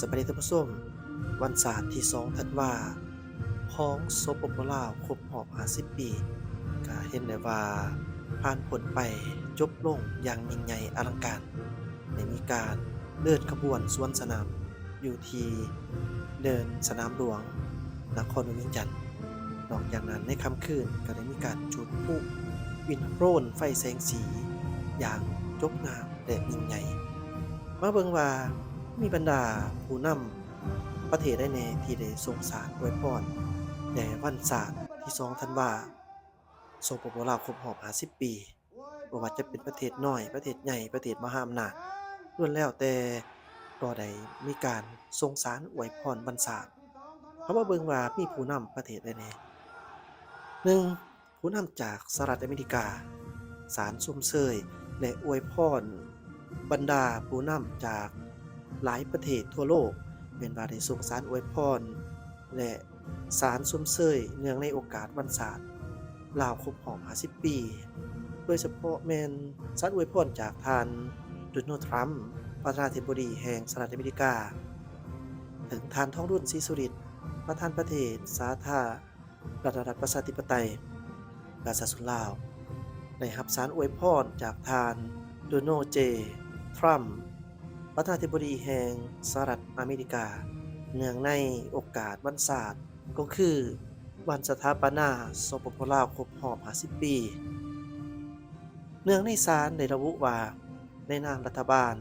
ສະບາຍດີທ່ານຜູ້ຊົມ, ວັນຊາດທີສອງທັນວາ ຂອງ ສປປ ລາວ ຄົບຮອບຫ້າສິບປີ ກະເຫັນໄດ້ວ່າຜ່ານພົ້ນໄປ ຈົບລົງຢ່າງຍິ່ງໃຫຍ່ອະລັງການ, ໄດ້ມີການເດີນຂະບວນສວນສະໜາມຢູ່ທີ່ເດີ່ນສະໜາມຫຼວງ ນະຄອນຫຼວງວຽງຈັນ. ນອກຈາກນັ້ນ ໃນຄ່ຳຄືນກໍໄດ້ມີການຈູດພລຸບິນໂດຣນໄຟແສງສີຢ່າງຈົບງາມ ແລະ ຍິ່ງໃຫຍ່. ມາເບິ່ງວ່າມີບັນດາຜູ້ນຳປະເທດໃດແດ່ທີ່ໄດ້ສົ່ງສານອວຍພອນແດ່ວັນຊາດທີສອງທັນວາ ສປປ ລາວ ຄົບຮອບຫ້າສິບປີ, ບໍ່ວ່າຈະເປັນປະເທດນ້ອຍ, ປະເທດໃຫຍ່, ປະເທດມະຫາອຳນາດ, ລ້ວນແລ້ວແຕ່ກໍໄດ້ມີການສົ່ງສານອວຍພອນວັນຊາດ. ເຮົາມາເບິ່ງວ່າມີຜູ້ນຳປະເທດໃດແດ່. ໜຶ່ງ ຜູ້ນຳຈາກສະຫະລັດອາເມລິກາ, ສານຊົມເຊີຍ ແລະ ອວຍພອນບັນດາຜູ້ນຳຈາກຫຼາຍປະເທດທົ່ວໂລກ ແມ່ນວ່າໄດ້ສົ່ງສານອວຍພອນ ແລະ ສານຊົມເຊີຍເນື່ອງໃນໂອກາດວັນຊາດລາວຄົບຮອບຫ້າສິບປີ, ໂດຍສະເພາະແມ່ນສານອວຍພອນຈາກທ່ານ ໂດນັລ ທຣຳ ປະທານາທິບໍດີແຫ່ງສະຫະລັດອາເມລິກາ, ເຖິງທ່ານ ທອງລຸນ ສີສຸລິດ ປະທານປະເທດສາທາ ລັດຖະປະຊາທິປະໄຕປະຊາຊົນລາວ ໄດ້ຮັບສານອວຍພອນຈາກທ່ານ ໂດນັລ ເຈ ທຣຳ ປະທານາທິບໍດີແຫ່ງສະຫະລັດອາເມລິກາ ເນື່ອງໃນໂອກາດວັນຊາດ ກໍຄືວັນສະຖາປະນາ ສປປ ລາວ ຄົບຮອບຫ້າສິບປີ. ເນື່ອງໃນສານໄດ້ລະບຸວ່າ ໃນນາມລັດຖະບານ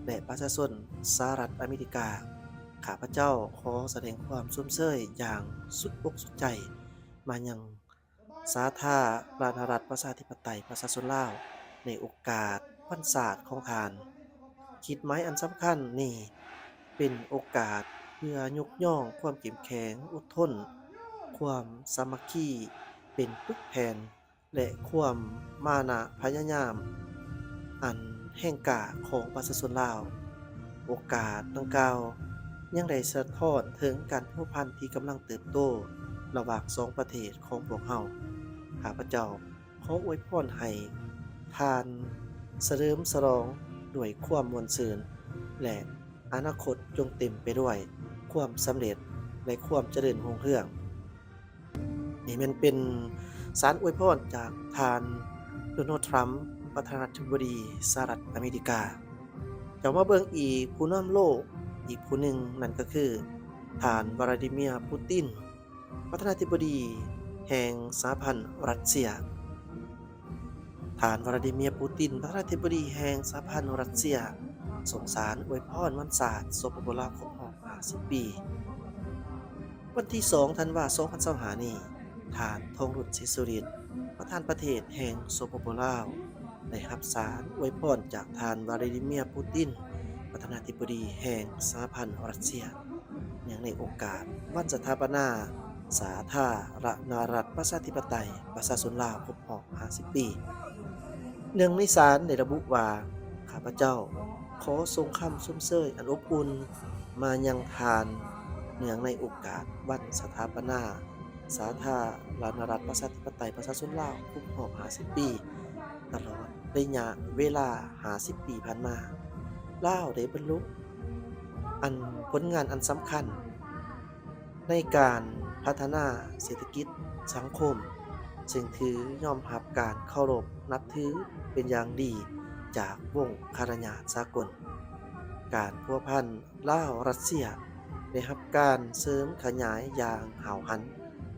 ແລະ ປະຊາຊົນສະຫະລັດອາເມລິກາ, ຂ້າພະເຈົ້າຂໍສະແດງຄວາມຊົມເຊີຍຢ່າງສຸດອົກສຸດໃຈມາຍັງສາທາລະນະລັດປະຊາທິປະໄຕປະຊາຊົນລາວ ໃນໂອກາດວັນຊາດຂອງທ່ານ. ຂີດໝາຍອັນສຳຄັນນີ້ເປັນໂອກາດເພື່ອຍົກຍ້ອງຄວາມເຂັ້ມແຂງ, ອົດທົນ, ຄວາມສາມັກຄີເປັນປຶກແຜ່ນ ແລະ ຄວາມມານະພະຍາຍາມອັນແຮງກ້າຂອງປະຊາຊົນລາວ. ໂອກາດດັ່ງກ່າວຍັງໄດ້ສະທ້ອນເຖິງການພົວພັນທີ່ກຳລັງເຕີບໂຕລະຫວ່າງສອງປະເທດຂອງພວກເຮົາ. ຂ້າພະເຈົ້າຂໍອວຍພອນໃຫ້ທ່ານສະເຫຼີມສະຫຼອງດ້ວຍຄວາມມ່ວນຊື່ນ ແລະ ອະນາຄົດຈົ່ງເຕັມໄປດ້ວຍຄວາມສຳເລັດ ແລະ ຄວາມຈະເລີນຮຸ່ງເຮືອງ. ນີ້ແມ່ນເປັນສານອວຍພອນຈາກທ່ານ ໂດນັລ ທຣຳ ປະທານາທິບໍດີສະຫະລັດອາເມລິກາ. ເຈົ້າມາເບິ່ງອີກຜູ້ນຳໂລກອີກຜູ້ໜຶ່ງ, ນັ້ນກໍຄືທ່ານ ວລາດີເມຍ ປູຕິນ ປະທານາທິບໍດີແຫ່ງສະຫະພັນຣັດເຊຍ. ທ່ານ ວລາດີເມຍ ປູຕິນ ປະທານາທິບໍດີແຫ່ງສະຫະພັນຣັດເຊຍ ສົ່ງສານອວຍພອນວັນຊາດ ສປປ ລາວ ຄົບຮອບຫ້າສິບປີ. ວັນທີສອງທັນວາ ສອງພັນຊາວຫ້ານີ້, ທ່ານ ທອງລຸນ ສີສຸລິດ ປະທານປະເທດແຫ່ງ ສປປ ລາວ ໄດ້ຮັບສານອວຍພອນຈາກທ່ານ ວລາດີເມຍ ປູຕິນ ປະທານາທິບໍດີແຫ່ງສະຫະພັນຣັດເຊຍ ເນື່ອງໃນໂອກາດວັນສະຖາປະນາສາທາລະນະລັດປະຊາທິປະໄຕປະຊາຊົນລາວຄົບຮອບຫ້າສິບປີ. ເນື່ອງໃນສານໄດ້ລະບຸວ່າ, ຂ້າພະເຈົ້າຂໍສົ່ງຄຳຊົມເຊີຍອັນອົບອຸ່ນມາຍັງທ່ານ ເນື່ອງໃນໂອກາດວັນສະຖາປະນາ ສາທາລະນະລັດປະຊາທິປະໄຕປະຊາຊົນລາວຄົບຮອບຫ້າສິບປີ. ຕະຫຼອດໄລຍະເວລາຫ້າສິບປີຜ່ານມາ, ລາວໄດ້ບັນລຸອັນ ຜົນງານອັນສຳຄັນໃນການພັດທະນາເສດຖະກິດສັງຄົມ, ເຊິ່ງຖືຍອມຮັບການເຄົາລົບນັບຖືເປັນຢ່າງດີຈາກວົງຄະນະຍາດສາກົນ. ການພົວພັນ ລາວ-ຣັດເຊຍ ໄດ້ຮັບການເສີມຂະຫຍາຍຢ່າງຫ້າວຫັນ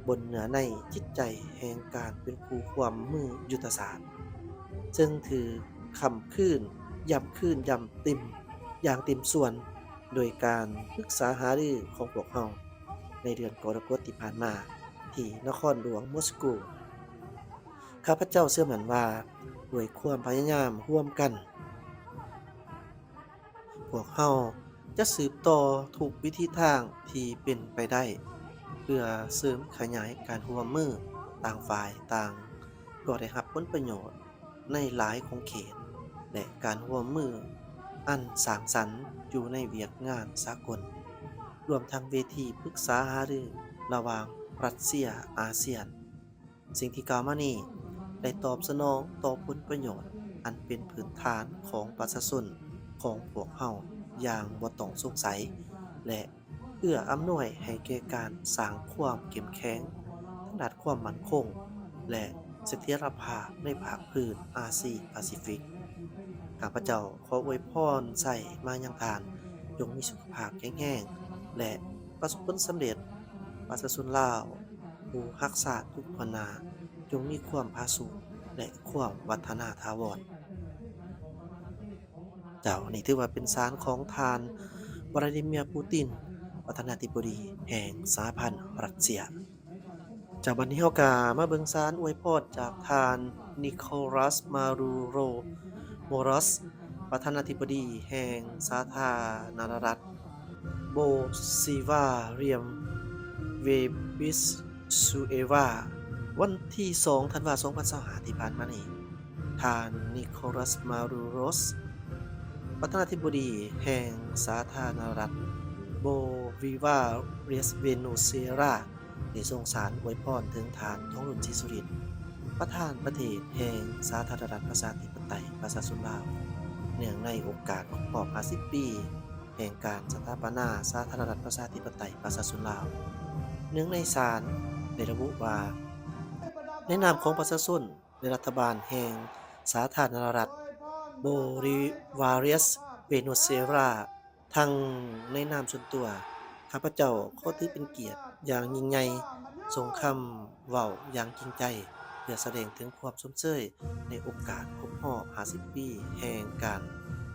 ບົນເນື້ອໃນຈິດໃຈແຫ່ງການເປັນຄູ່ຮ່ວມມືຍຸດທະສາດ, ເຊິ່ງຖືກຄ້ຳຄືນ, ຢ້ຳຄືນ, ຢ້ຳເຕັມ, ຢ່າງເຕັມສ່ວນ ໂດຍການປຶກສາຫາລືຂອງພວກເຮົາໃນເດືອນກໍລະກົດທີ່ຜ່ານມາ ທີ່ນະຄອນຫຼວງມົສໂກ. ຂ້າພະເຈົ້າເຊື່ອໝັ້ນວ່າ ດ້ວຍຄວາມພະຍາຍາມຮ່ວມກັນ, ພວກເຮົາຈະສືບຕໍ່ທຸກວິທີທາງທີ່ເປັນໄປໄດ້ ເພື່ອເສີມຂະຫຍາຍການຮ່ວມມື. ຕ່າງຝ່າຍຕ່າງກໍໄດ້ຮັບຜົນປະໂຫຍດໃນຫຼາຍຂົງເຂດ ແລະ ການຮ່ວມມືອັນສ້າງສັນຢູ່ໃນວຽກງານສາກົນ, ລວມທັງເວທີປຶກສາຫາລືລະຫວ່າງຣັດເຊຍ-ອາຊຽນ. ສິ່ງທີ່ກ່າວມານີ້ໄດ້ຕອບສະໜອງຕໍ່ຜົນປະໂຫຍດອັນເປັນພື້ນຖານຂອງປະຊາຊົນຂອງພວກເຮົາຢ່າງບໍ່ຕ້ອງສົງໄສ. ແລະ ເອື້ອອຳນວຍໃຫ້ແກ່ການສ້າງຄວາມເຂັ້ມແຂງທາງດ້ານຄວາມໝັ້ນຄົງ ແລະ ສະຖຽນລະພາບໃນພາກພື້ນອາຊີປາຊີຟິກ. ຂ້າພະເຈົ້າຂໍອວຍພອນໄຊມາຍັງທ່ານ, ຈົ່ງມີສຸຂະພາບແຂງແຮງ ແລະ ປະສົບຜົນສຳເລັດ. ປະຊາຊົນລາວຜູ້ຮັກຊາດທຸກທົ່ວໜ້າ ຈົ່ງມີຄວາມຜາສຸກ ແລະ ຄວາມວັດທະນາຖາວອນ. ເຈົ້າ, ນີ້ຖືວ່າເປັນສານຂອງທ່ານ ວລາດີເມຍ ປູຕິນ ປະທານາທິບໍດີແຫ່ງສະຫະພັນຣັດເຊຍ. ເຈົ້າ, ບັດນີ້ເຮົາກະມາເບິ່ງສານອວຍພອນຈາກທ່ານ ນິໂຄລັສ ມາດູໂຣ ໂມຣອສ ປະທານາທິບໍດີແຫ່ງສາທາລະນະລັດ ໂບຊີວາຣຽມ ເວບິສຊູເອວາ. ວັນທີສອງ ທັນວາ ສອງພັນຊາວຫ້າ ທີ່ຜ່ານມານີ້, ທ່ານ ນິໂຄລັສ ມາດູໂຣສ ປະທານາທິບໍດີແຫ່ງສາທາລະນະລັດ ໂບລີວາຣຽສ ເວເນຊູເອລາ ໄດ້ສົ່ງສານອວຍພອນເຖິງທ່ານ ທອງລຸນ ສີສຸລິດ ປະທານປະເທດແຫ່ງສາທາລະນະລັດ ປະຊາທິປະໄຕ ປະຊາຊົນລາວ ເນື່ອງໃນໂອກາດຄົບຮອບ ຫ້າສິບ ປີ ແຫ່ງການສະຖາປະນາສາທາລະນະລັດ ປະຊາທິປະໄຕ ປະຊາຊົນລາວ. ເນື່ອງໃນສານໄດ້ລະບຸວ່າ, ໃນນາມຂອງປະຊາຊົນ ແລະ ລັດຖະບານແຫ່ງສາທາລະນະລັດ ໂບລີວາຣຽສ ເວເນຊູເອລາ, ທັງໃນນາມສ່ວນຕົວ, ຂ້າພະເຈົ້າຂໍຖືເປັນກຽດຢ່າງຍິ່ງໃຫຍ່ ສົ່ງຄຳເວົ້າຢ່າງຈິງໃຈ ເພື່ອສະແດງເຖິງຄວາມຊົມເຊີຍໃນໂອກາດຄົບຮອບ ຫ້າສິບ ປີ ແຫ່ງການ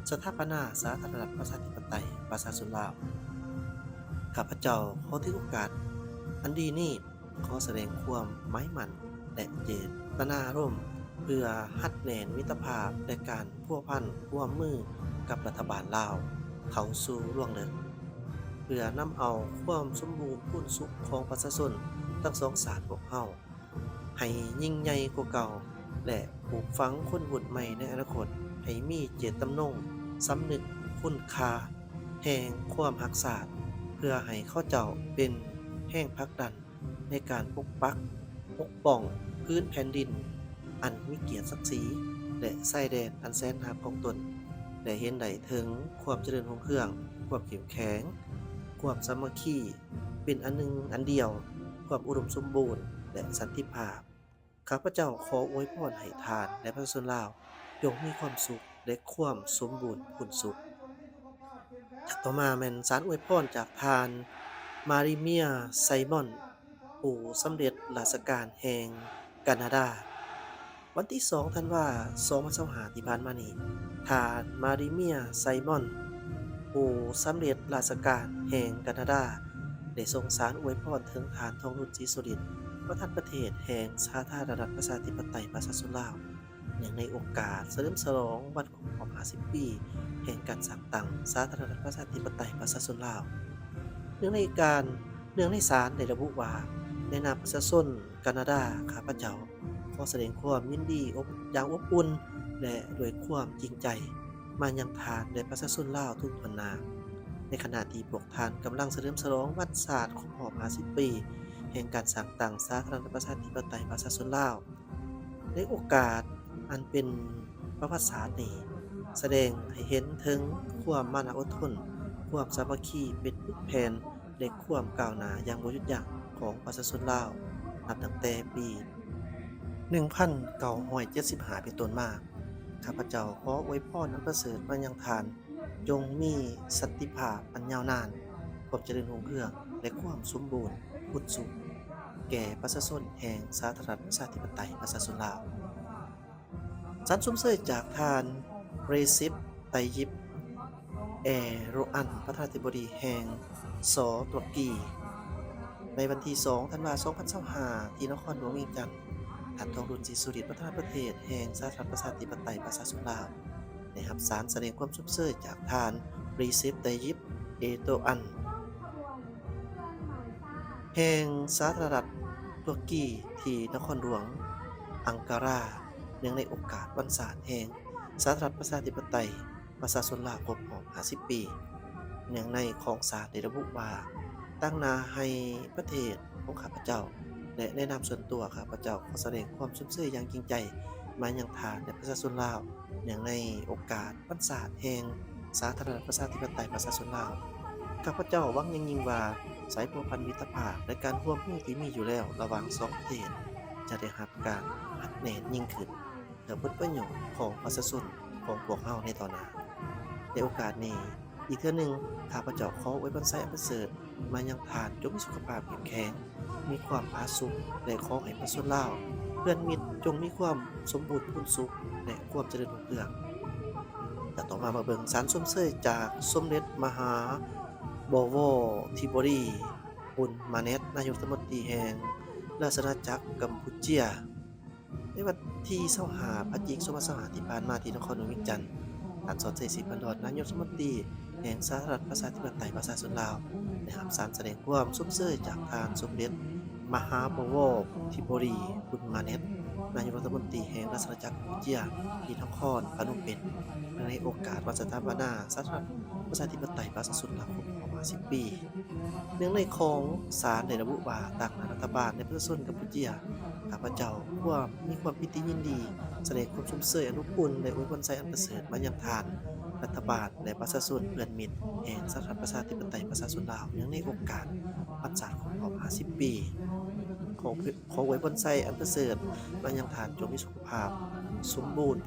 ສະຖາປະນາສາທາລະນະລັດ ປະຊາທິປະໄຕ ປະຊາຊົນລາວ. ຂ້າພະເຈົ້າຂໍຖືໂອກາດອັນດີນີ້ ຂໍສະແດງຄວາມໝາຍໝັ້ນ ແລະ ເຈດຕະນາລົມ ເພື່ອຮັດແໜ້ນມິດຕະພາບ ແລະ ການພົວພັນຮ່ວມມືກັບລັດຖະບານລາວເຂົ້າສູ່ລວງເລິກ, ເພື່ອນຳເອົາຄວາມສົມບູນພູນສຸກຂອງປະຊາຊົນທັງສອງຊາດພວກເຮົາໃຫ້ຍິ່ງໃຫຍ່ກວ່າເກົ່າ ແລະ ປູກຝັງຄົນຮຸ່ນໃໝ່ໃນອະນາຄົດໃຫ້ມີເຈດຈຳນົງສຳນຶກຄຸນຄ່າແຫ່ງຄວາມຮັກຊາດ, ເພື່ອໃຫ້ເຂົາເຈົ້າເປັນແຮງຜັກດັນ ໃນການປົກປັກປົກປ້ອງພື້ນແຜ່ນດິນອັນມີກຽດສັກສີ ແລະ ຊາຍແດນອັນແສນຮັກຂອງຕົນ, ແລະ ເຫັນໄດ້ເຖິງຄວາມຈະເລີນຮຸ່ງເຮືອງ, ຄວາມເຂັ້ມແຂງ, ຄວາມສາມັກຄີເປັນອັນໜຶ່ງອັນດຽວ, ຄວາມອຸດົມສົມບູນ ແລະ ສັນຕິພາບ. ຂ້າພະເຈົ້າຂໍອວຍພອນໃຫ້ທ່ານ ແລະ ປະຊາຊົນລາວ ຈົ່ງມີຄວາມສຸກ ແລະ ຄວາມສົມບູນພູນສຸກ. ຕໍ່ມາແມ່ນສານອວຍພອນຈາກທ່ານ ມາຣີເມຍ ໄຊມອນ ຜູ້ສຳເລັດລາຊະການແຫ່ງການາດາ. ວັນທີສອງ ທັນວາ ສອງພັນຊາວຫ້າ ທີ່ຜ່ານມານີ້, ທ່ານ ມາຣີເມຍ ໄຊມອນ ຜູ້ສຳເລັດລາຊະການແຫ່ງການາດາ ໄດ້ສົ່ງສານອວຍພອນເຖິງທ່ານ ທອງລຸນ ສີສຸລິດ ປະທານປະເທດແຫ່ງສາທາລະນະລັດ ປະຊາທິປະໄຕ ປະຊາຊົນລາວ ເນື່ອງໃນໂອກາດສະເຫຼີມສະຫຼອງວັນຄົບຮອບ ຫ້າສິບ ປີ ແຫ່ງການສ້າງຕັ້ງສາທາລະນະລັດ ປະຊາທິປະໄຕ ປະຊາຊົນລາວ. ເນື່ອງໃນການ, ເນື່ອງໃນສານໄດ້ລະບຸວ່າ, ໃນນາມປະຊາຊົນການາດາ, ຂ້າພະເຈົ້າ ຂໍສະແດງຄວາມຍິນດີອົບ, ຢ່າງອົບອຸ່ນ ແລະ ດ້ວຍຄວາມຈິງໃຈ ມາຍັງທ່ານ ແລະ ປະຊາຊົນລາວທຸກທົ່ວໜ້າ, ໃນຂະນະທີ່ພວກທ່ານກຳລັງສະເຫຼີມສະຫຼອງວັນຊາດຄົບຮອບ ຫ້າສິບ ປີ ແຫ່ງການສ້າງຕັ້ງສາທາລະນະລັດ ປະຊາທິປະໄຕ ປະຊາຊົນລາວ. ໃນໂອກາດອັນເປັນປະຫວັດສາດນີ້, ສະແດງໃຫ້ເຫັນເຖິງຄວາມມານະອົດທົນ, ຄວາມສາມັກຄີເປັນປຶກແຜ່ນ ແລະ ຄວາມກ້າວໜ້າຢ່າງບໍ່ຢຸດຢັ້ງຂອງປະຊາຊົນລາວ ນັບຕັ້ງແຕ່ປີໜຶ່ງພັນເກົ້າຮ້ອຍເຈັດສິບຫ້າເປັນຕົ້ນມາ. ຂ້າພະເຈົ້າຂໍອວຍພອນອັນປະເສີດມາຍັງທ່ານ, ຈົ່ງມີສັນຕິພາບອັນຍາວນານ, ຄວາມຈະເລີນຮຸ່ງເຮືອງ ແລະ ຄວາມສົມບູນ ຜູນສຸກແກ່ປະຊາຊົນແຫ່ງສາທາລະນະລັດ ປະຊາທິປະໄຕ ປະຊາຊົນລາວ. ສານຊົມເຊີຍຈາກທ່ານ ເຣເຊັບ ໄຕຢິບ ເອໂຣອັນ ປະທານາທິບໍດີແຫ່ງ ສ ຕຸລະກີ ໃນວັນທີສອງ ທັນວາ ສອງພັນຊາວຫ້າ ທີ່ນະຄອນຫຼວງວຽງຈັນ, ທ່ານ ທອງລຸນ ສີສຸລິດ ປະທານປະເທດແຫ່ງສາທາລະນະລັດ ປະຊາທິປະໄຕ ປະຊາຊົນລາວ ໄດ້ຮັບສານສະແດງຄວາມຊົມເຊີຍຈາກທ່ານ ເຣເຊັບ ໄຕຢິບ ເອໂຕອັນ ແຫ່ງສາທາລະນະລັດຕຸລະກີ ທີ່ນະຄອນຫຼວງອັງກາຣາ ເນື່ອງໃນໂອກາດວັນຊາດແຫ່ງສາທາລະນະລັດປະຊາທິປະໄຕ ປະຊາຊົນລາວຄົບຮອບ ຫ້າສິບ ປີ. ເນື່ອງໃນຂອງສານໄດ້ລະບຸວ່າ, ຕາງໜ້າໃຫ້ປະເທດຂອງຂ້າພະເຈົ້າ ແລະ ໃນນາມສ່ວນຕົວ, ຂ້າພະເຈົ້າຂໍສະແດງຄວາມຊົມເຊີຍຢ່າງຈິງໃຈມາຍັງທ່ານ ແລະ ປະຊາຊົນລາວ ເນື່ອງໃນໂອກາດວັນຊາດແຫ່ງສາທາລະນະລັດປະຊາທິປະໄຕປະຊາຊົນລາວ. ຂ້າພະເຈົ້າຫວັງຢ່າງຍິ່ງວ່າ ສາຍພົວພັນມິດຕະພາບ ແລະ ການຮ່ວມມືທີ່ມີຢູ່ແລ້ວລະຫວ່າງສອງປະເທດ ຈະໄດ້ຮັບການຮັດແໜ້ນຍິ່ງຂຶ້ນ ເພື່ອຜົນປະໂຫຍດຂອງປະຊາຊົນຂອງພວກເຮົາໃນຕໍ່ໜ້າ. ໃນໂອກາດນີ້ ອີກເທື່ອໜຶ່ງ ຂ້າພະເຈົ້າຂໍອວຍພອນໄຊອັນປະເສີດມາຍັງທ່ານ ຈົ່ງມີສຸຂະພາບເຂັ້ມແຂງ, ມີຄວາມຜາສຸກ ແລະ ຂໍໃຫ້ປະຊາຊົນລາວ ເພື່ອນມິດ ຈົ່ງມີຄວາມສົມບູນພູນສຸກ ແລະ ຄວາມຈະເລີນຮຸ່ງເຮືອງ. ແລະ ຕໍ່ມາມາເບິ່ງສານຊົມເຊີຍຈາກສົມເດັດມະຫາບໍວໍ ທິໂບລີ ບຸນມາແນັດ ນາຍົກລັດຖະມົນຕີແຫ່ງລາຊະອານາຈັກກຳປູເຈຍ. ໃນວັນທີຊາວຫ້າ ພະຈິກ ສອງພັນຊາວຫ້າ ທີ່ຜ່ານມາ ທີ່ນະຄອນຫຼວງວຽງຈັນ, ທ່ານ ສອນໄຊ ສີພັນດອນ ນາຍົກລັດຖະມົນຕີແຫ່ງສາທາລະນະລັດ ປະຊາທິປະໄຕ ປະຊາຊົນລາວ ໄດ້ຮັບສານສະແດງຄວາມຊົມເຊີຍຈາກທ່ານສົມເດັດມະຫາບໍວໍ ທິໂບລີ ບຸນມາແນັດ ນາຍົກລັດຖະມົນຕີແຫ່ງລາຊະອານາຈັກກຳປູເຈຍ ທີ່ນະຄອນພະນົມເປັນ. ເນື່ອງໃນໂອກາດວັນສະຖາປະນາສາທາລະນະລັດ ປະຊາທິປະໄຕ ປະຊາຊົນລາວ ຄົບຮອບຫ້າສິບປີ. ເນື່ອງໃນຂອງສານໄດ້ລະບຸວ່າ ຕາງໜ້າລັດຖະບານ ແລະ ປະຊາຊົນກຳປູເຈຍ, ຂ້າພະເຈົ້າຄວາມ ມີຄວາມປີຕິຍິນດີ ສະແດງຄວາມຊົມເຊີຍອັນອົບອຸ່ນ ແລະ ອວຍພອນໄຊອັນປະເສີດມາຍັງທ່ານ ລັດຖະບານ ແລະ ປະຊາຊົນເພື່ອນມິດແຫ່ງສາທາລະນະລັດ ປະຊາທິປະໄຕ ປະຊາຊົນລາວ. ເນື່ອງໃນໂອກາດວັນຊາດຄົບຮອບຫ້າສິບປີ ຂໍ ຂໍອວຍພອນໄຊອັນປະເສີດມາຍັງທ່ານ ຈົ່ງມີສຸຂະພາບສົມບູນ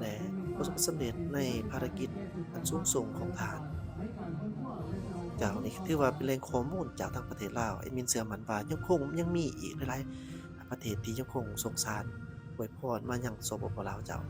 ແລະ ປະສົບຜົນສຳເລັດໃນພາລະກິດອັນສູງສົ່ງຂອງທ່ານ. ເຈົ້າ, ນີ້ຖືວ່າເປັນແຫຼ່ງຂໍ້ມູນຈາກທາງປະເທດລາວ. ແອດມິນເຊື່ອໝັ້ນວ່າຍັງຄົງ ຍັງມີອີກຫຼາຍໆປະເທດທີ່ຍັງຄົງສົ່ງສານອວຍພອນມາຍັງ ສປປ ລາວ ເຈົ້າ.